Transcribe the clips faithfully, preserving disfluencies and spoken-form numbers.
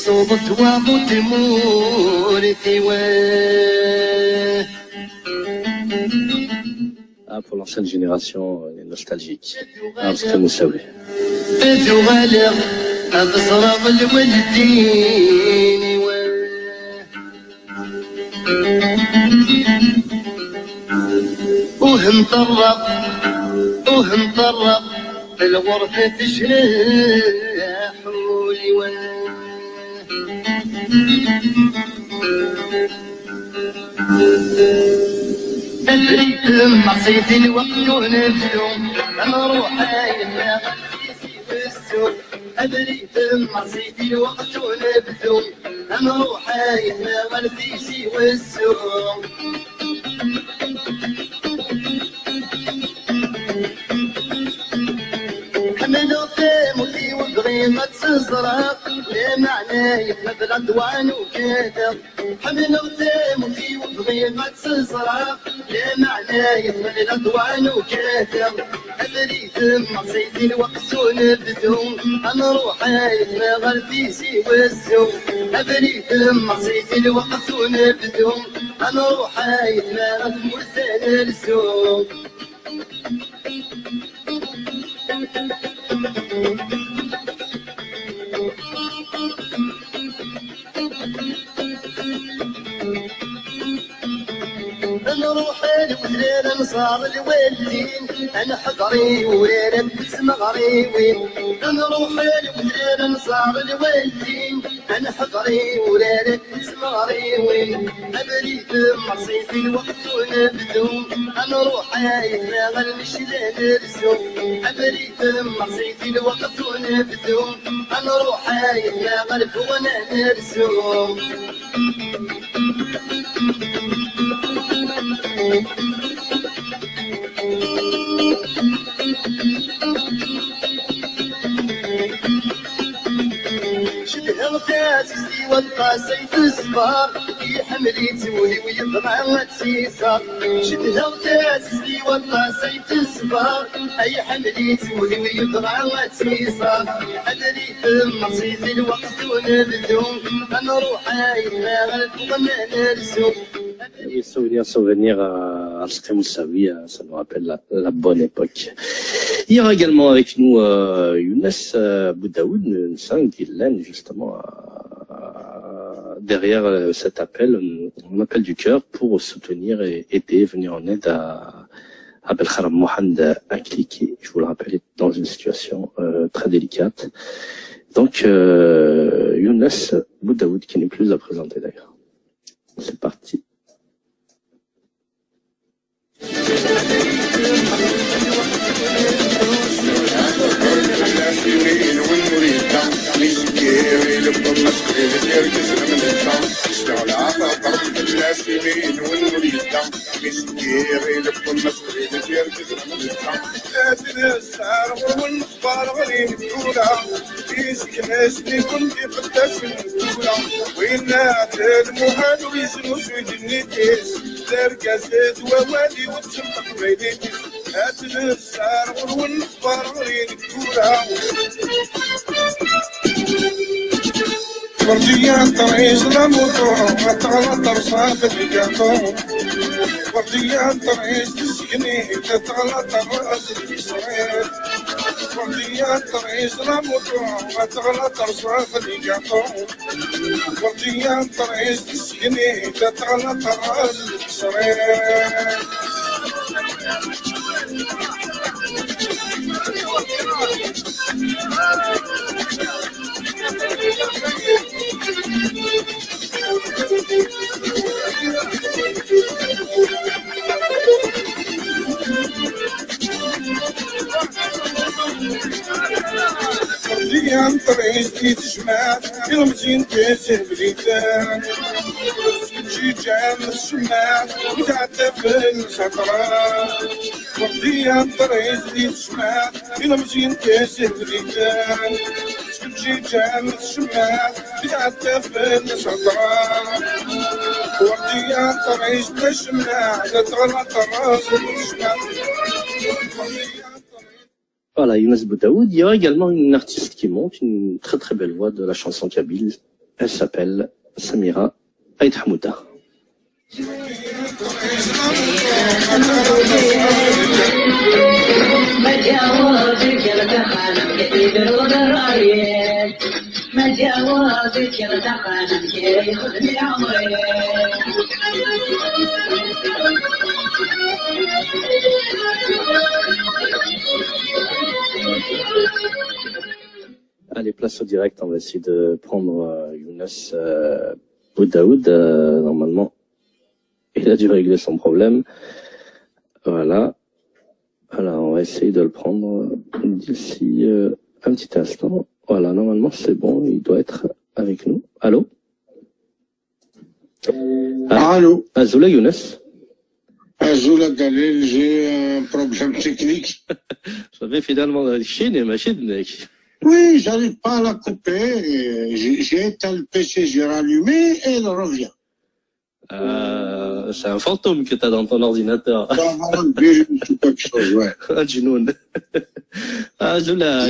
Tuḍeḍ waḍu tmurt-iw. Ah, pour l'ancienne génération, euh, les nostalgiques. Ah, c'est très Moussaoui. Ad uɣaleɣ ad ẓreɣ lwaldin-iw. Uhem ṭerreɣ, uhem ṭerreɣ, lɣerba tejreḥ ul-iw. Abrid n Mersi di lweqt unebdu, ad nruḥ ay nneɣ. Abrid n Mersi di lweqt unebdu, ad nruḥ ay nneɣ ar Tizi Wezzu. Ḥemmleɣ tamurt-iw, bɣiɣ ad tt-ẓreɣ, lameɛna yeqleb Ladwan ugadeɣ. Ḥemmleɣ tamurt-iw, bɣiɣ ad tt-ẓreɣ, lameɛna yeqleb Ladwan ugadeɣ. Abrid n Mersi di lweqt unebdu, ad nruḥ ay nneɣ ar Tizi Wezzu. Abrid n Mersi di lweqt unebdu, ad nruḥ ay nneɣ ar tmurt ad nerzu. Nruḥ ar udrar ad nẓer lwaldin, ad neḥḍer i urar akked tmeɣriwin. Nruḥ ar udrar ad nẓer lwaldin, ad neḥḍer i urar akked tmeɣriwin. Abrid n Mersi di lweqt unebdu, ad nruḥ ay nneɣ ar Mecla nerzu. Abrid n Mersi di lweqt unebdu, ad nruḥ ay nneɣ ar Fuɣna nerzu. Cedhaɣ taɛzizt-iw, aṭas ay teṣber, iḥemmel-itt wul-iw, yebɣa ad tt-iẓer. Cedhaɣ taɛzizt-iw, aṭas ay teṣber, ay iḥemmel-itt wul-iw, yebɣa ad tt-iẓer. Abrid n Mersi di lweqt unebdu, ad nruḥ ay nneɣ ar Fuɣna nerzu. Oui, souvenir, souvenir, euh, Arezqi Moussaoui, euh, ça nous rappelle la, la bonne époque. Il y aura également avec nous, euh, Younes, euh, Boudaoud, une salle qui lène justement, euh, derrière, euh, cet appel, euh, un appel du cœur pour soutenir et aider, venir en aide à, à Belkharam Mohamed Ankli, qui, je vous le rappelle, est dans une situation, euh, très délicate. Donc, euh, Younes Boudaoud, qui n'est plus à présenter d'ailleurs. C'est parti. Ad nesɛer ɣur-wen lexbar ɣer ineggura, isegnas-nni-ken d iqeddasen n tura. Winna d lmuḥal ur yesnusuy ddnit-is, d argaz d wawal-iw d taqbaylit-is. Ad nesɛer ɣur-wen lexbar ɣer ineggura. Werǧiya teṛṛiz la moto, ad teɣleḍ terṣa f lgaṭu. Werǧiya teṛṛiz tessegnit, ad teɣleḍ terṣa f lgaṭu. Werǧiya teṛṛiz la moto, ad teɣleḍ terṣa f lgaṭu. Werǧiya teṛṛiz tessegnit, ad teɣleḍ terṣa f lgaṭu. Digan ṭrist i tejmaɛt, ilmeẓyen tizehbliten. Ǧiǧan tcemmaɛt, wid ɛettafen xaṭra. Digan ṭrist i tejmaɛt, ilmeẓyen tizehbliten. Ǧiǧan tcemmaɛt, wid ɛettafen xaṭra. Digan ṭrist tcemmaɛt, ad teɣleḍ terraẓ tejmaɛt. Voilà, Younes Boudaoud. Il y aura également une artiste qui monte, une très très belle voix de la chanson kabyle. Elle s'appelle Samira Aït Hamouda. Allez, place au direct, on va essayer de prendre euh, Younes euh, Boudaoud. Euh, normalement, il a dû régler son problème. Voilà. Alors, on va essayer de le prendre d'ici euh, un petit instant. Voilà, normalement, c'est bon, il doit être avec nous. Allô? Ah, allô? Azul a Younes. Azul a Galil, j'ai un problème technique. Ça fait finalement la Chine et ma Chine. Oui, j'arrive pas à la couper. J'ai éteint le P C, j'ai rallumé et il revient. Euh, c'est un fantôme que tu as dans ton ordinateur. Un virus ou quelque chose, ouais. Un djinoun. Ah, Zoula,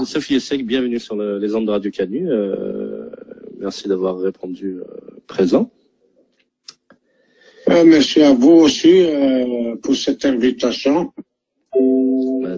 Sophie Essek, bienvenue sur le, les ondes de Radio Canu. Euh, merci d'avoir répondu euh, présent. Euh, merci à vous aussi euh, pour cette invitation.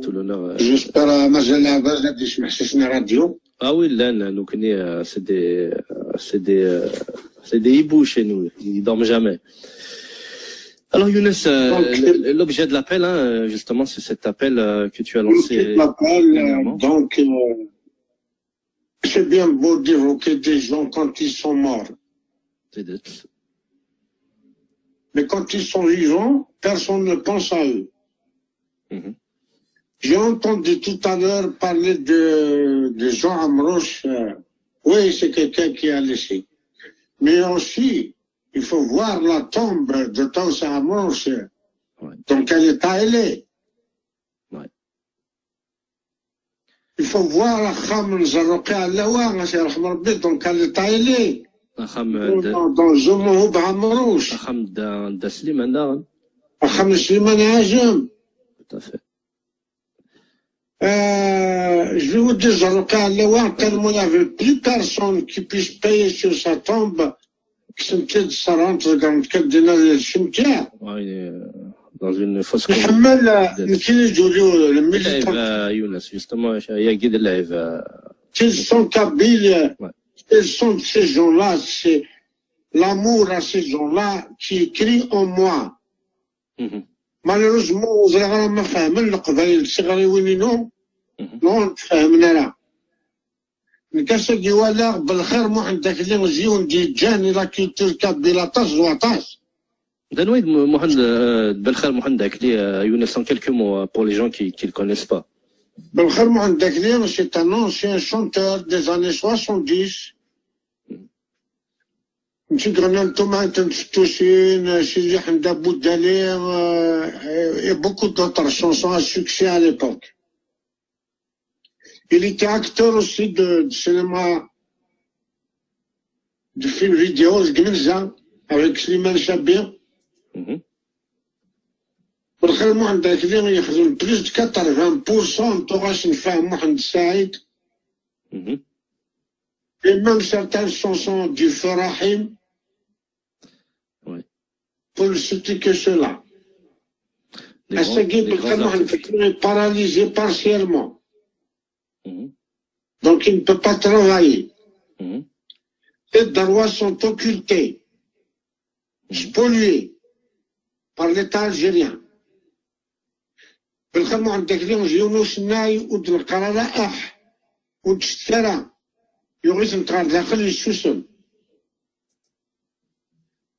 Tout l'honneur. J'espère que Mazal Abbas a des radio. Ah oui, là, nous connaît, euh, c'est des, euh, c'est des, euh, c'est des hiboux chez nous. Ils dorment jamais. Alors, Younes, euh, l'objet de l'appel, hein, justement, c'est cet appel euh, que tu as lancé. L'appel, euh, donc, euh, c'est bien beau d'évoquer des gens quand ils sont morts. Mais quand ils sont vivants, personne ne pense à eux. Mhm. J'ai entendu tout à l'heure parler de, de Jean Amrouche. Euh, oui, c'est quelqu'un qui a laissé. Mais aussi, il faut voir la tombe de Taous Amrouche. Ouais. Dans quel état elle est. Ouais. Il faut voir axxam n Zarruqi Allawa, a s-yerḥem Rebbi, dans quel état elle est. Axxam dans, dans Zumuhub Amrouche. Axxam n Dda Sliman daɣen. Axxam n Sliman Azem. Tout à fait. Euh, je vais vous dire, Zarruqi Allawa, tellement il n'y avait plus personne qui puisse payer sur sa tombe, kksen-tt-id, ṣṣerɛen-tt, ḍeggren-tt kan dinna di cimetière. Ouais, il est, euh, dans une fosse commune. Nḥemmel, euh, nekk i d-yuli, euh, le militant. Lɛib, Younes, justement, yagi d lɛib. S'ils sont kabyles, s'ils sont de ces gens-là, c'est l'amour à ces gens-là qui crie en moi. Mhm. Malheureusement, ur ẓriɣ ara ma fehmen Leqbayel tiɣriwin-inu. Mhm. Non, ur fehmen ara. Nekk ass-agi walaɣ Belxir Muḥend Akli, d yiwen d-yeǧǧan i la culture kabyle aṭas d waṭas. D anwa i d Mu-, Muḥend, euh, Belxir Muḥend Akli, euh, Younes, en quelques mots, euh, pour les gens qui, qui le connaissent pas. Belxir Muḥend Akli, c'est un ancien chanteur des années soixante-dix. Netta i yeɣnan tumɛint n tsettusin, Sidi Ḥmed Abu Dali, euh, et, et beaucoup d'autres chansons à succès à l'époque. Il était acteur aussi de, de cinéma, de films vidéo, deg Imenza, avec Slimane Chabi. Mhm. Belxir Muḥend Akli yexdem plus de quatre-vingts pour cent n tuɣac n Fahem Muḥend Saɛid. Mhm. Et même certaines chansons du Feu Rahim. Oui. Pour ne citer que cela. Ass-agi, Belxir Muḥend Akli est paralysé partiellement. Mhm. Donc, il ne peut pas travailler. Mhm. Ses droits sont occultés, spoliés par l'État algérien. Belxir Muḥend Akli, yiwen usennay ur d-neqqar ara aḥ, ur d-tecci ara. Yuɣ-itent ɣer daxel, yessusem.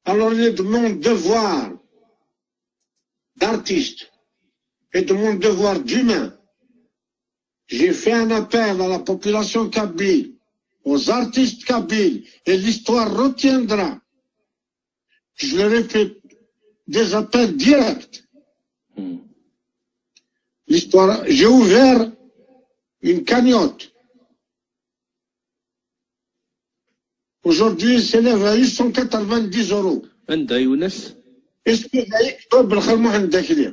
Alors, il est de mon devoir d'artiste et de mon devoir d'humain. J'ai fait un appel à la population kabyle, aux artistes kabyles, et l'histoire retiendra. Je leur ai fait des appels directs. Hmm. L'histoire, j'ai ouvert une cagnotte. Aujourd'hui, il s'élève à huit cent quatre-vingt-dix euros. Anda, Younes? Est-ce que Belxir Muḥend Akli?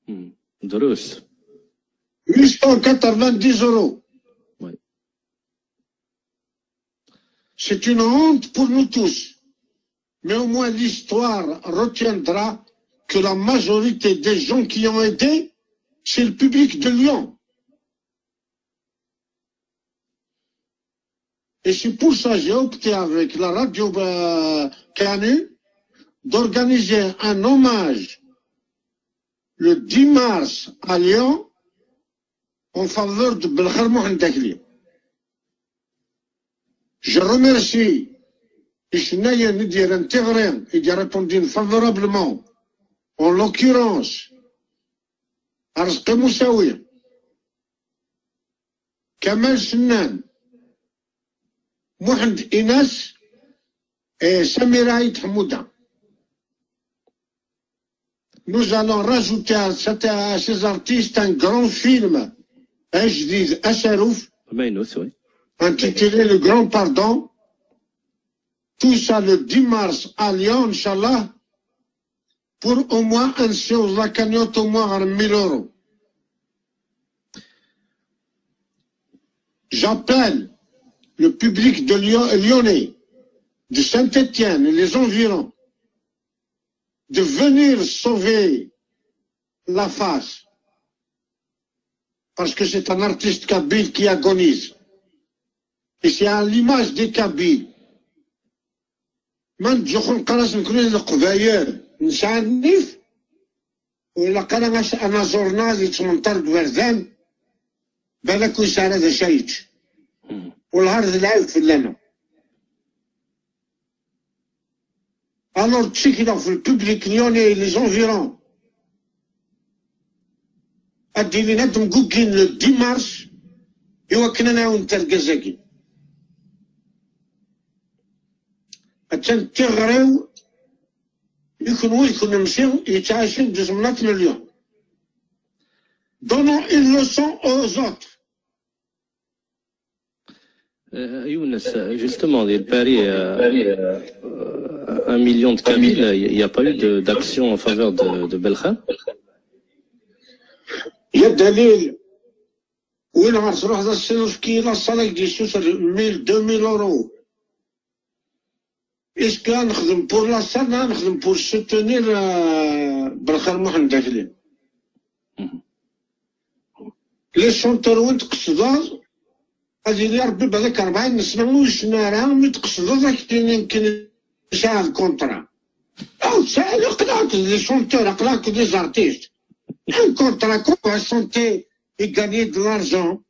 Hmm. Drus. Huit cent quatre-vingt-dix euros. Oui. C'est une honte pour nous tous. Mais au moins l'histoire retiendra que la majorité des gens qui ont aidé, c'est le public de Lyon. Et c'est pour ça que j'ai opté avec la radio euh, Canu d'organiser un hommage le dix mars à Lyon en faveur de Belkher Mohamed Akli. Je remercie Isnayen Idiran Tigri, qui a répondu favorablement, en l'occurrence, Arzqi Moussaoui, Kamal Sennan, Mohamed Inas et Samira Aït Hamouda. Nous allons rajouter à, cette- à ces artistes un grand film, Ajdid Assarouf, Amaynut, oui. Intitulé Le Grand Pardon. Tout ça le dix mars à Lyon, Inch'Allah, pour au moins un show, la cagnotte au moins à mille euros. J'appelle le public de Lyon, lyonnais, de Saint-Étienne et les environs, de venir sauver la face. Parce que c'est un artiste kabyle qui agonise. Et c'est à l'image des Kabyles. Ma nettzuxxu neqqar-as nekkni d Leqbayel, nesɛa nnif, ur ilaq ara as- anaẓur-nneɣ ad yettmenṭar deg iberdan, balak ur yesɛi ara d acu ara yečč. Wellah ar d lɛib fell-aneɣ. Alors, ttikleɣ ɣef le public lyonnais et les environs ad d-ilin ad mguggin le dix mars i wakken ad nɛawen argaz-agi. Attan tiɣri-w i kenwi d kennemti yettɛicin di temnaḍt n Lyon. Donnons une leçon aux autres. Euh, Younes, justement, di Paris, euh, euh, un million de Kabyles, il n'y a pas eu de- d'action en faveur de, de Belkher. Ya dalil, win ɣer truḥeḍ ass-a ur fki la salle ak d-yessuter mille, deux mille euros. Est-ce que ad nexdem pour la salle, ad nexdem pour soutenir euh, Belkher Mohamed Akli? Les chanteurs win tqesdeḍ, ad yili Rebbi balak rebɛin n sna ur yecna ara, mi tqesdeḍ ad k-tini nekkini sɛiɣ contrat. Aw, tesɛiḍ, aql-ak d les chanteurs, aql-ak d les artistes. Un contrat, quoi, chanter et gagner de l'argent,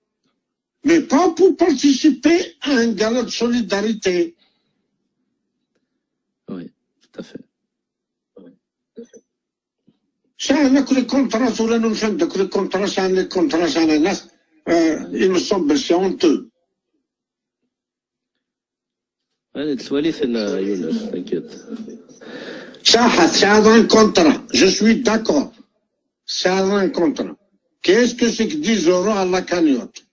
mais pas pour participer à un gala de solidarité. Oui, tout à fait. Sɛan akk les contrats tura nunfan d akk les contrats, sɛan les contrats, sɛan anas, euh, il me semble, c'est honteux. هذه تسواليف هنا يونس، t'inquiète. Saḥa, tesɛiḍ un contrat, je suis d'accord. Tesɛiḍ un contrat. Qu'est-ce que c'est que dix euros à la cagnotte?